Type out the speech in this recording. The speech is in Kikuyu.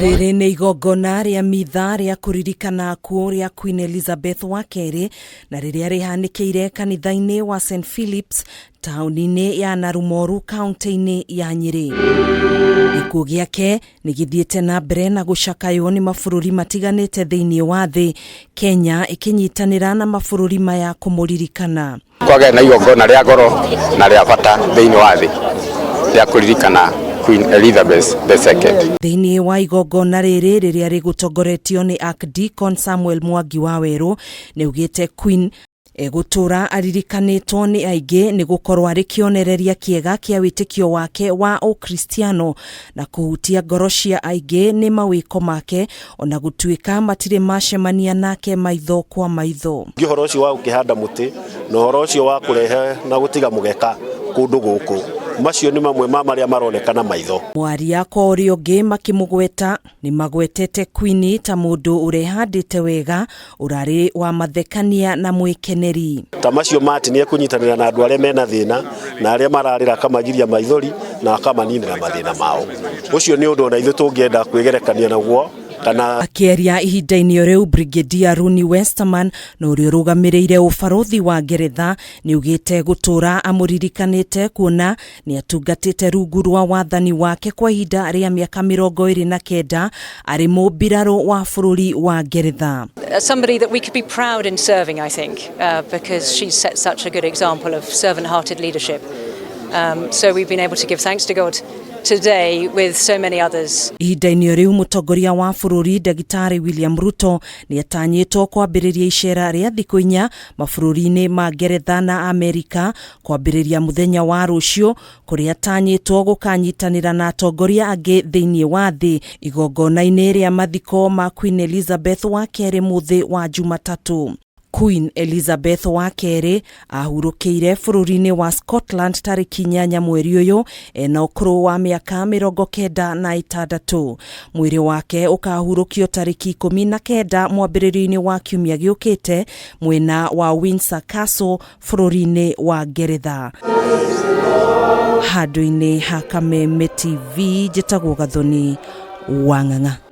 Rĩrĩ nĩ igongona rĩa mitha rĩa kũririkana akuũ rĩa Queen Elizabeth wa kerĩ na rĩrĩa rĩhanĩkĩire kanitha-inĩ wa St Philips taũni-inĩ ya Narumoru kaunti-inĩ ya Nyĩrĩ. Gĩkuũ gĩake nĩ gĩthiĩte na mbere na gũcakaywo nĩ mabũrũri matiganĩte thĩinĩ wa thĩ, Kenya ĩkĩnyitanĩra na mabũrũri maya kũmũririkana. Kwagĩa na igongona rĩa goro na rĩa bata thĩinĩ wa thĩ rĩa kũririkana Queen Elizabeth II. Thĩinĩ wa igongona rĩrĩ rĩrĩa rĩgũtongoretio nĩ Archdeacon Samuel Mwangi wa Werũ, nĩaugĩte Queen egũtũũra aririkanĩtwo nĩ aingĩ nĩ gũkorwo arĩ kĩonereria kĩega kĩa wĩtĩkio wake wa Ũkristiano na kũhutia ngoro cia aingĩ nĩ mawĩko make ona gũtuĩka matirĩ macemania nake maitho kwa maitho. Ũhoro ũcio wa gũkĩhanda mũtĩ na ũhoro ũcio wa kũrehe na gũtiga mũgeka kũndũ gũkũ, macio nĩ mamwe ma marĩa maroneka na maitho. Mwaria kwa ũrĩa ũngĩ makĩmũgweta nĩ magwetete Queen ta mũndũ ũrehandĩte wega, ũrarĩ wa mathekania na mwĩkeneri. Ta macio ma atĩ nĩ ekũnyitanĩra na andũ arĩa mena thĩna na arĩa mararĩra akamagiria maithori na akamaninĩra mathĩna mao. Ũcio nĩ ũndũ ona ithuĩ tũngĩenda kwĩgerekania naguo kana. Akĩaria ihinda-inĩ o rĩu, Brigadier Rooney Westerman na ũrĩa ũrũgamĩrĩire ũbarũthi wa Ngeretha nĩaugĩte gũtũra amũririkanĩte kuona nĩatungatĩte rungu rwa wathani wake kwa ihinda rĩa mĩaka 29 arĩ mũmbirarũ wa bũrũri wa Ngeretha. Somebody that we could be proud in serving, I think, because she set such a good example of servant-hearted leadership. So we've been able to give thanks to God today with so many others. Ihinda-inĩ o rĩu mũtongoria wa bũrũri Ndagĩtarĩ William Ruto nĩatanyĩtwo kwambĩrĩria icera rĩa thikũ inya mabũrũri-inĩ ma Ngeretha na Amerika kwambĩrĩria mũthenya wa rũciũ kũrĩa atanyĩtwo gũkanyitanĩra na atongoria angĩ thĩinĩ wa thĩ igongona-inĩ rĩa mathiko ma Queen Elizabeth wa kerĩ mũthĩ wa Jumatatũ. Queen Elizabeth wa kerĩ ahurũkĩire bũrũri-inĩ wa Scotland tarĩki 8 mweri ũyũ ena ũkũrũ wa mĩaka 96. Mwĩrĩ wake ũkahurũkio tarĩki 19 mwambĩrĩrio-inĩ wa kiumia gĩũkĩte mwena wa Windsor Castle bũrũri-inĩ wa Ngeretha. Handũ-inĩ ha Kameme TV njĩtagwo Gathoni wa Ng'ang'a.